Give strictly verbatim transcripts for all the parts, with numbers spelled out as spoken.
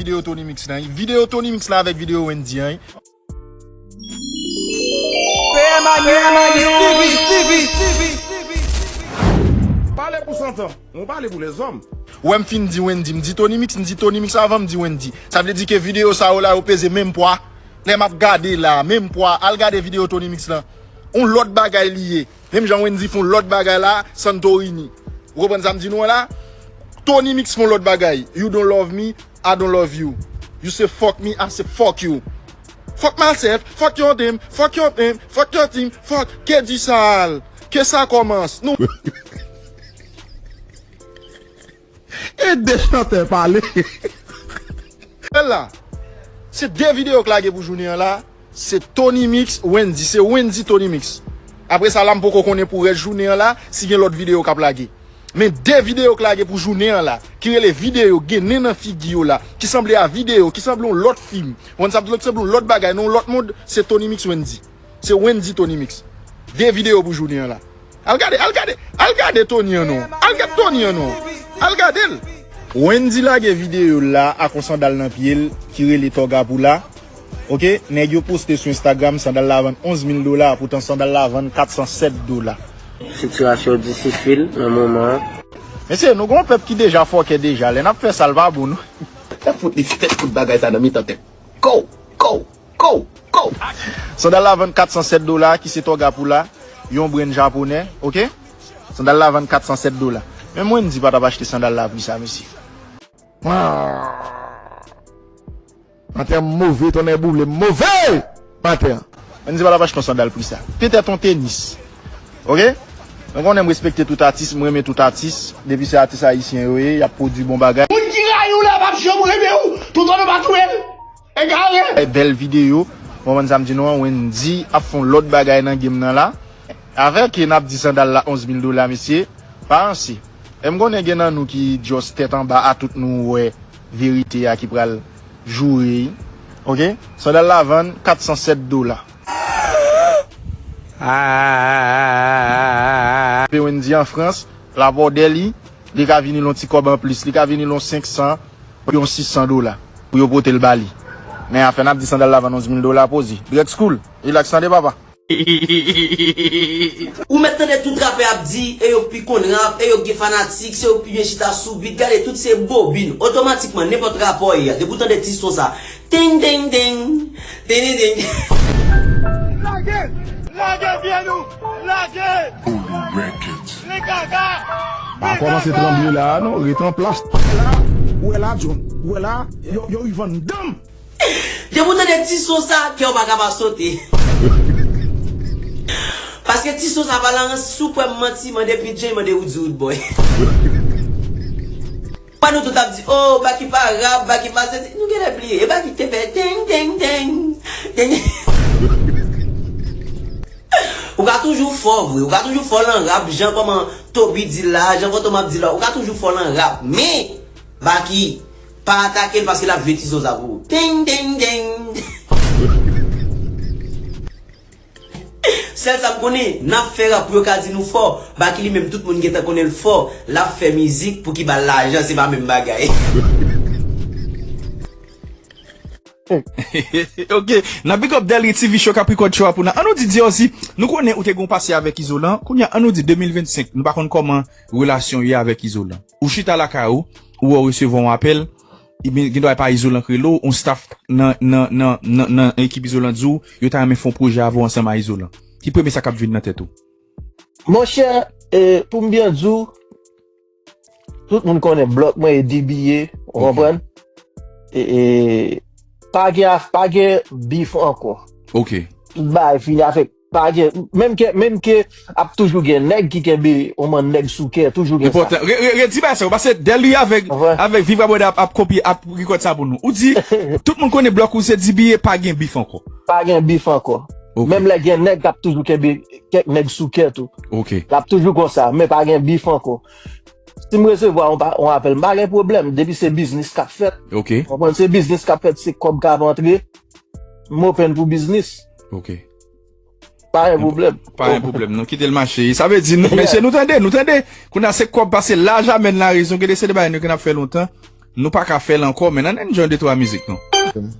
Videyo Tony Mix la, wi. Videyo Tony Mix la avèk videyo Wendy an, wi. Pale pou santan, ou pale pou lèzòm. Ou wè m fin di Wendy, m di Tony Mix, m di Tony Mix avan m di Wendy. Sa vle di ke videyo sa yo la, yo peze menm pwa. Lè m ap gade la, menm pwa. Al gade videyo Tony Mix lan. On lòt bagay li ye. Menm jan Wendy fè on lòt bagay la, Santorini. Ou konprann sa m di nou an la? Tony Mix fè on lòt bagay. You don't love me, I don't love you. You say fuck me, I say fuck you. Fuck myself, fuck your team, fuck your team, fuck your team, fuck. Que du sale, que ça commence. Nou E de chantè pale. Bèl la. Se de videyo k lage pou jounen an la. Se Tony Mix, Wendy. Se Wendy Tony Mix. Apre sa la, m poko konnen pou rès jounen an la, si gen lòt videyo k ap lage. Men de videyo k lage pou jounen an la, ki rele videyo gen nen nan figi yo la, ki sanble a videyo, ki sanble yon lòt fim. Ou konn sa m di w, ki sanble yon lòt bagay, nan yon lòt mond, se Tony Mix Wendy. Se Wendy Tony Mix. De videyo pou jounen an la. Al gade, al gade, al gade Tony an non. Al gade Tony an non. Al gade l. Wendy lage videyo l la ak yon sandal nan pye l ki rele Tòga Poula. Oke, nèg yo poste sou Instagram, sandal la vann onz mil dola, poutan sandal la vann kat san sèt dola. Sitiyasyon difisil nan moman an. Mesye, nou gon pèp ki deja fòkè deja, lè n ap fè sa, l pa bon, non. Tèt fout li, tèt fout bagay sa nan mitan tèt. Kow, kow, kow, kow. Sandal la vann kat san sèt dola, ki se Tòga Poula, yon brenn japonè, oke? Sandal la vann kat san sèt dola. Men Wendy pa t ap achte sandal la pri sa, mesye. Mantè move, tonnè boule, move! Mantè. Wendy pa t ap achte yon sandal pri sa. Petèt yon tenis. Oke? Nou konnen m respekte tout atis, m renmen tout atis. Depi se atis ayisyen yo ye, y ap pwodui bon bagay. Moun ki rayi w la p ap janm renmen w, toutan nou pa touye l. Egare! E bèl videyo. Ou konprann sa m di nou an, Wendy ap fè yon lòt bagay nan game nan la. Avèk e n ap di sandal la onz mil dola, mesye. Pa ranse. E m konnen gen nan nou ki just tèt anba a tout nou wè verite a ki pral joure. Oke? Sandal la vann kat san sèt dola. Pe Wendy an Frans, l ap òdè li, li ka vini l yon ti kòb anplis, li ka vini l yon senk san, yon sis san dola pou yo pote l ba li. Men afè n ap di sandal la vann onz mil dola poze. Drex Cool, relax tande papa. Ou mèt tande tout rapè ap di, e yo pi konn rap, e yo gen fanatik, se yo pi byen chita sou beat, gade tout se bobin. Otomatikman, nenpòt rapò ye a, depi w tande ti son sa, ting, ting, ting, ting, ting, ting. Lage, lage pye nou, lage. Holy Records. Li gaga. Pa kòmanse tranble la, non, ret an plas. Ou wè la, John, ou wè la, yo, yo, Ivan Dam. Depi w tande ti son sa, kè w pa ka pa sote. Paske ti son sa pa la, si w kwè m manti, mande P J, mande Woody Wood Boy. Pa nou tout ap di, oh, Baky pa rap, Baky pa sesi. Nou genlè bliye, e Baky te fè teng, teng, teng, teng. Ou ka toujou fò vre, ou ka toujou fò lan rap, jan kòman Toby di la, jan Fantom ap di la, ou ka toujou fò lan rap, men Baky, pa atake l paske l ap jwe ti son sa pou ou. Teng, teng, teng. Sèl sa m konnen, n ap fè rap pou yo ka di nou fò. Baky li menm, tout moun gentan konnen l fò. L ap fè mizik pou ki ba l lajan, se pa menm bagay. Ok, n ap big up Delry T V Show k ap record show a pou nou. An nou di Diorzi, nou konnen ou te gen yon pase avèk Izolan. Kounye a, an nou di de mil vennsenk, nou pa konn kòman relasyon w ye avèk Izolan. Ou chita lakay ou, ou wè w resevwa yon apèl, ebyen, gendwa e pa Izolan k rele w, yon staff nan, nan, nan, nan, nan ekip Izolan di w, yo ta renmen fè yon pwojè avè w ansanm a Izolan. Ki premye sa k ap vin nan tèt ou? Monchè, e, pou m byen di w, tout moun konnen blòk mwen e D B A, ou konprann? E, e, pa gen, pa gen beef ankò. Ok. Tout bagay fini avèk, pa gen, menm ke, menm ke ap toujou gen nèg ki kenbe yon bann nèg sou kè, toujou gen sa. Enpòtan. Re, re, re, di bagay sa yo, paske Delry avèk, avèk Viva Brother ap, ap kopye, ap record sa pou nou. Ou di, tout moun konnen blòk ou se D B A, pa gen beef ankò. Pa gen beef ankò. Ok. Menm lè gen nèg k ap toujou kenbe kèk nèg sou kè tou. Ok. L ap toujou konsa, men pa gen beef ankò. Si m resevwa yon pa, yon apèl, m pa gen pwoblèm. Depi se biznis k ap fèt. Ok. Konprann? Se biznis k ap fèt, se kòb k ap antre. M open pou biznis. Ok. Pa gen pwoblèm. Pa gen pwoblèm, non. Kite l mache. Sa vle di, nou, mesye, nou tande, nou tande. Kounye a se kòb pase laj a menn la rezon. Gade se de bagay nou ke n ap fè lontan. Nou pa ka fè l ankò, men ann enjoy de twa mizik, non.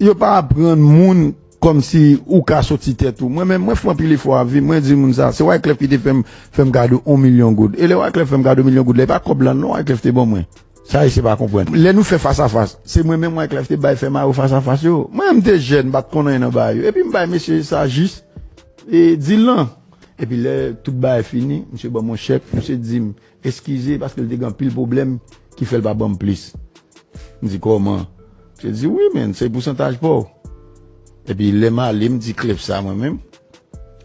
Yo pa aprann moun kòmsi ou ka soti tèt ou. Mwen menm, mwen fè anpil efò a vi. Mwen di moun sa, se Wyclef ki te fè m, fè m kado yon milyon goud. E lè Wyclef fè m kado yon milyon goud la, e pa kòb la non Wyclef te ban mwen. Sa yo se pa konprann. Lè nou fè fas a fas, se mwen menm Wyclef te bay fè mayo fas a fas yo. Mwen menm te jèn, m pa t konn anyen nan bagay yo. Epi m bay mesye sa jis e dil lan. Epi lè tout bagay fini, misye ban mwen chèk, misye di m eskize paske l te gen anpil pwoblèm ki fè l pa ban m plis. M di kòman? Misye di wi men, se pousantaj pa w. Epi lè m ale, m di Clef sa mwen menm.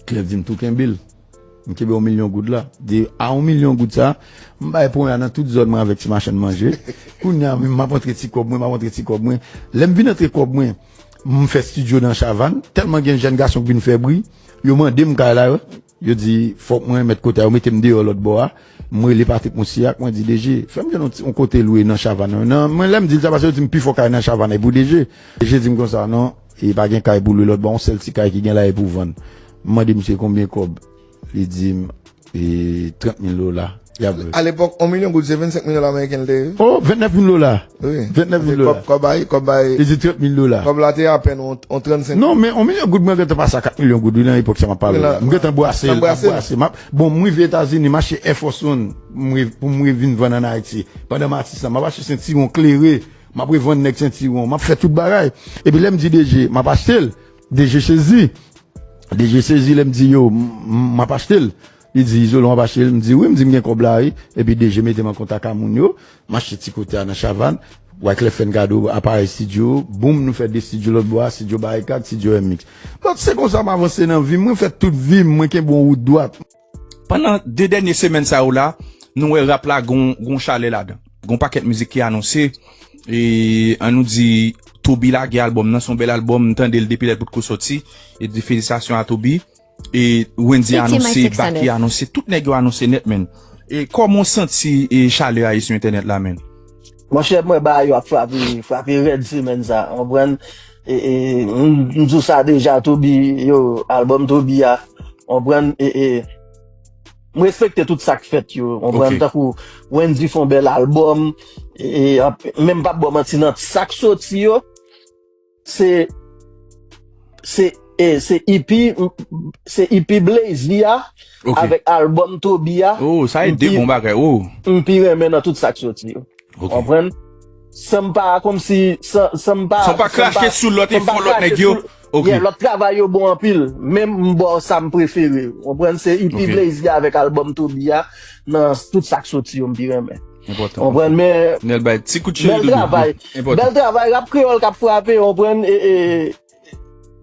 Clef di m tou kenbe l. M kenbe yon milyon goud la. De a yon milyon goud sa, m bay ponya nan tout zòn mwen avèk ti machann manje. Kounye a menm, m ap antre ti kòb mwen, m ap antre ti kòb mwen. Lè m vin antre kòb mwen, m fè estidyo nan Chavann. Tèlman gen jèn gason k vin fè bri, yo mande m kay la, yo di fòk mwen mèt kote a. Yo mete m deyò lòt bò a. M rele Patrick Moussilhac, mwen di D G, fè m jwenn yon ti- yon kote lwe nan Chavann. Nan, mwen lè m di l sa, paske yo di m pifò kay nan Chavann e pou D G. D G di m konsa, non, e pa gen kay pou lwe lòt bò, yon sèl ti kay ki gen la e pou vann. M mande misye konbyen kòb. Li di m, e, trant mil dola. Y ap vre. Alepòk, yon milyon goud se vennsenk mil dola ameriken l te ye. Oh, vennèf mil dola. Wi. Vennèf mil dola. Kòb, kòb bay, kòb bay. Li di trant mil dola. Kòb la te apèn on, on trannsenk. Non, men yon milyon goud, mwen gentan pase a kat milyon goud, wi, nan epòk sa m ap pale la. M gentan brase l, m ap brase. M ap, bon, m rive Etazini, m achte Air Force One, m rive, pou m rive vin vann ann Ayiti. Pandan m atis la, m ap achte sentiwon klere, m ap revann nèg sentiwon, m ap fè tout bagay. Epi lè m di D G, m ap achte l, D G sezi. D G sezi lè m di yo, m, m, m ap achte l. Li di, Izolan, w ap achte l? M di, wi, m di, m gen kòb la, wi. Epi D G mete m an kontak a moun yo. M achte ti kote a nan Chavann. Wyclef fè n kado aparèy estidyo. Boum, nou fè de estidyo lòt bò a, estidyo Barikad, estidyo M X. Donk, se konsa m avanse nan vi m. Mwen fè tout vi m, mwen kenbe yon wout dwat. Pandan de dènye semèn sa yo la, nou wè rap la gon, gon chalè ladan. Gon pakèt mizik ki anonse. E ann nou di, Toby lage albòm nan, se yon bèl albòm, m tande l depi lè l potko sòti. E di felisitasyon a Toby. E Wendy anonse, Baky anonse, tout nèg yo anonse nèt, menn. E kòman w santi e chalè a ye sou entènèt la, menn? Monchè, mwen bagay yo ap frape, frape rèd semèn sa, w konprann? E, e, m, m di w sa deja, Toby, yo, albòm Toby a, w konprann? E, e, m respekte tout sa k fèt yo, w konprann? Tankou Wendy fè yon bèl albòm, e, e, men m p ap ba w manti, nan sa k soti yo, se se e se EP se EP Blazy a avèk albòm Toby a. Oh, sa e de bon bagay. Oh. M pi renmen nan tout sa k soti yo. Konprann? San m pa kòmsi san, san m pa San w pa krache sou lòt efò lòt nèg yo. Ok. Yeah, lòt travay yo bon anpil. Men m ba w sa m prefere. Konprann? Se EP Blazy a avèk albòm Toby a nan tout sa k soti yo m pi renmen. Konprann? Men Nèl bay ti kout cheri doudou. Bèl travay. Bèl travay, rap kreyòl k ap frape, konprann? E, e,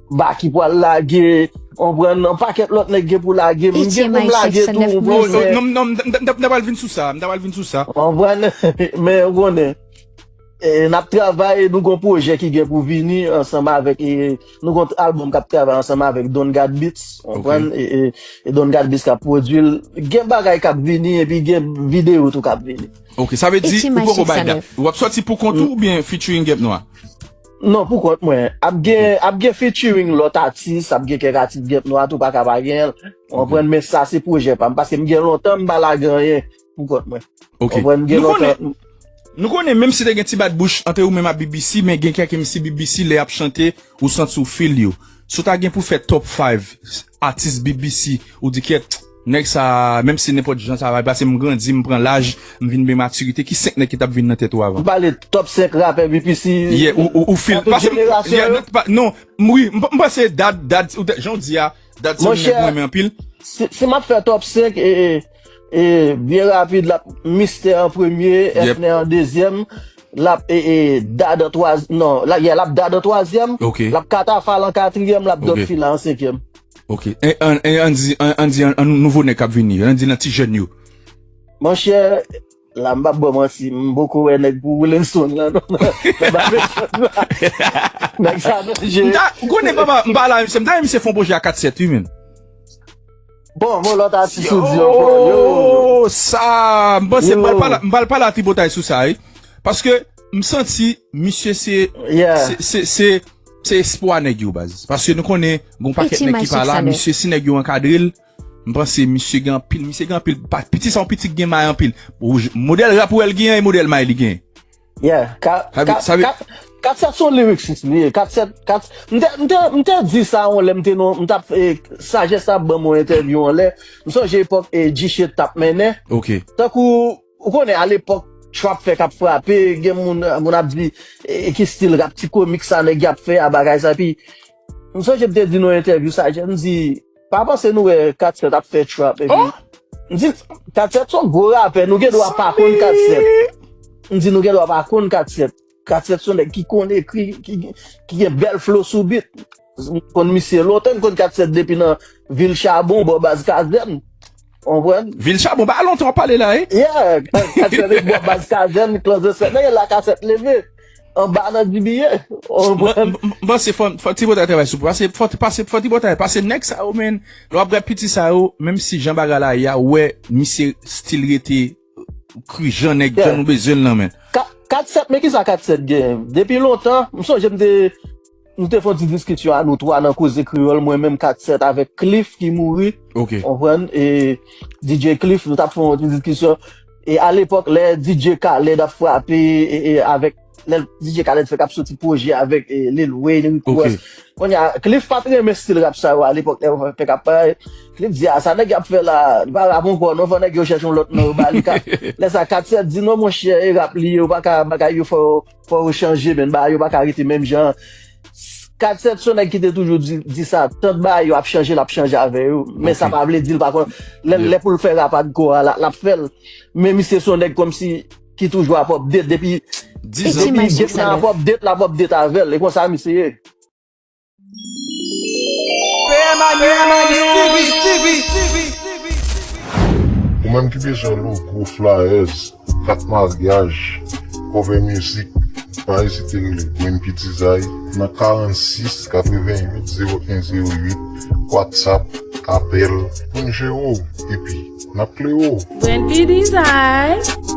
Baky pral lage, konprann, yon pakèt lòt nèg gen pou lage, m gen pou m lage tou, konprann? Non, non, m ta pral vin sou sa, m ta pral vin sou sa. Konprann, men ou konnen, e, n ap travay, nou gon pwojè ki gen pou vini ansanm avèk, e, nou gon albòm k ap travay ansanm avèk Don God Beats, konprann? E, e, e Don God Beats k ap pwodui l, gen bagay k ap vini, epi gen videyo tou k ap vini. Ok, sa vle di ou poko bay dat. W ap sòti pou kont ou oubyen featuring Gèp Nwa? Non, pou kont mwen. Ap gen, ap gen featuring lòt atis, ap gen kèk atis Gèp Nwa tou pa ka pa gen l. Ou konprann, men sa se pwojè pa m. Paske m gen lontan m pa lage anyen pou kont mwen. Ou konprann, m gen lontan. Nou konnen, menm si te gen ti bat bouch ant ou menm ak B B C, men gen kèk M C B B C, lè y ap chante, ou santi w feel yo. Si w ta gen pou fè top five atis B B C, ou di kèt, nèg sa, menm si nenpòt jan sa va pase, m grandi, m pran laj, m vin gen matirite, ki senk nèg ki t ap vin nan tèt ou avan? M pale top senk rapè B B C. Yeah, ou, ou, ou feel. Paske, yeah, non, m, wi, m, m panse Dad, Dad, ou te, jan w di a, Dad se yon nèg mwen renmen anpil. Si, si m ap fè top senk, e, e, e, byen rapid, l ap Mistè an premye, Etnè an dezyèm, l ap, e, e, Dad an twazyèm, non, l ap, yeah, l ap Dad an twazyèm, l ap Katafal an katriyèm, l ap Dòt Fila an senkyèm. Ok. E, an, e, ann di, an, ann di, an, an nouvo nèg k ap vini yo, ann di nan ti jèn yo. Monchè, la m p ap ba w manti, m poko wè nèg pou Wilensonn lan, non, nan, nan Babelson la. Nèg sa danje. M ta, ou konnen papa, m pa la, misye, m ta, misye fè yon pwojè a kat sèt, wi, menn. Bon, bon, lòt atis ou di ankò, yo. Yo, sa, m panse, m pral pale, m pral pale a tripotay sou sa, wi. Paske, m santi, misye se, se, se, se, se espwa nèg yo, baz. Paske nou konnen, gon pakèt nèg ki pa la, misye, si nèg yo ankadre l, m panse misye gen anpil, misye gen anpil, pa, piti sa yon piti ki gen may anpil. Ou j-, modèl rap ou wè l genyen, e modèl may li genyen. Yeah, ka, Sa vle- ka, sa vle- ka, Kat Sèt se yon lyricist li ye. Kat Sèt, Kat, m te, m te, m te di sa yon lè, m te non, m t ap, eh, Sajès t ap ban m yon entèvyou yon lè. M sonje epòk, eh, G-Shit t ap mennen. Ok. Tankou, ou konnen, alepòk, trap fèk ap frape, gen moun, moun ap di, eh, ki stil rap ti komik sa nèg y ap fè a bagay sa, epi m sonje m te di nan yon entèvyou Sajès, m di, pa panse nou wè Kat Sèt ap fè trap, epi Oh! M di, Kat Sèt se yon gwo rapè, nou gen dwa pa konn Kat Sèt. M di, nou gen dwa pa konn Kat Sèt. Kat Sèt se yon nèg ki konn ekri, ki, ki gen bèl flow sou beat. M konn misye lontan, m konn Kat Sèt depi nan Vil Chabon, bò baz Kazèn. Ou konprann? Vil Chabon, pa lontan w ap pale la, wi. Yeah, Kat Sèt bò baz Kazèn, Klanzè Sèt, nèg la Kat Sèt leve. Anba nan D B A. Ou konprann? M, m, m panse fò, fò Ti Botay travay sou, pase, fò, pase, fò Ti Botay, pase nèg sa yo, men, lè w ap gad piti sa yo, menm si jan bagay la ye a, ou wè, misye still rete kri jan nèg, jan Yeah. nou bezwen l lan, men. Ka-, Kat Sèt, men kisa Kat Sèt gen? Depi lontan, m sonje m te, nou te fè yon ti diskisyon a nou twa nan Koze Kreyòl, mwen menm Kat Sèt avèk Cliff ki mouri. Ok. Ou konprann? E D J Cliff, nou t ap fè yon ti diskisyon. E alepòk, lè D J Khaled ap frape, e, e avèk, lè D J Khaled fèk ap soti pwojè avèk, e, Lil Wayne, Rick Ok. Ross. Kounye a, Cliff pa t renmen stil rap sa yo alepòk, lè yo fèk ap pale. Cliff di, a, sa nèg y ap fè la, li pa rap ankò, non, fò nèg yo chèche yon lòt non yo ba li. Ka-, lè sa, Kat Sèt di, non, monchè, e rap li ye, ou pa ka, bagay yo fò, fò yo chanje, men bagay yo pa ka rete menm jan. Kat Sèt se yon nèg ki te toujou di, di sa, tan bagay yo ap chanje, l ap chanje avè yo. Men sa Ok. pa vle di l pa konn, lè, Yeah. lè pou l fè rap hardcore a, l, l ap fè l. Men misye se yon nèg kòmsi ki toujou ap update depi, Dizan. Eti depi Magic gen sa nan ap update, l ap update avè l. E konsa misye ye. Ou menm ki bezwen logo, flyers, kat maryaj, cover music, pa ezite rele Gwen P Design nan karannsis katreventuit zewo en zewo uit, WhatsApp, apèl, pou n jere w. Epi, n ap klere w. Gwen P Design.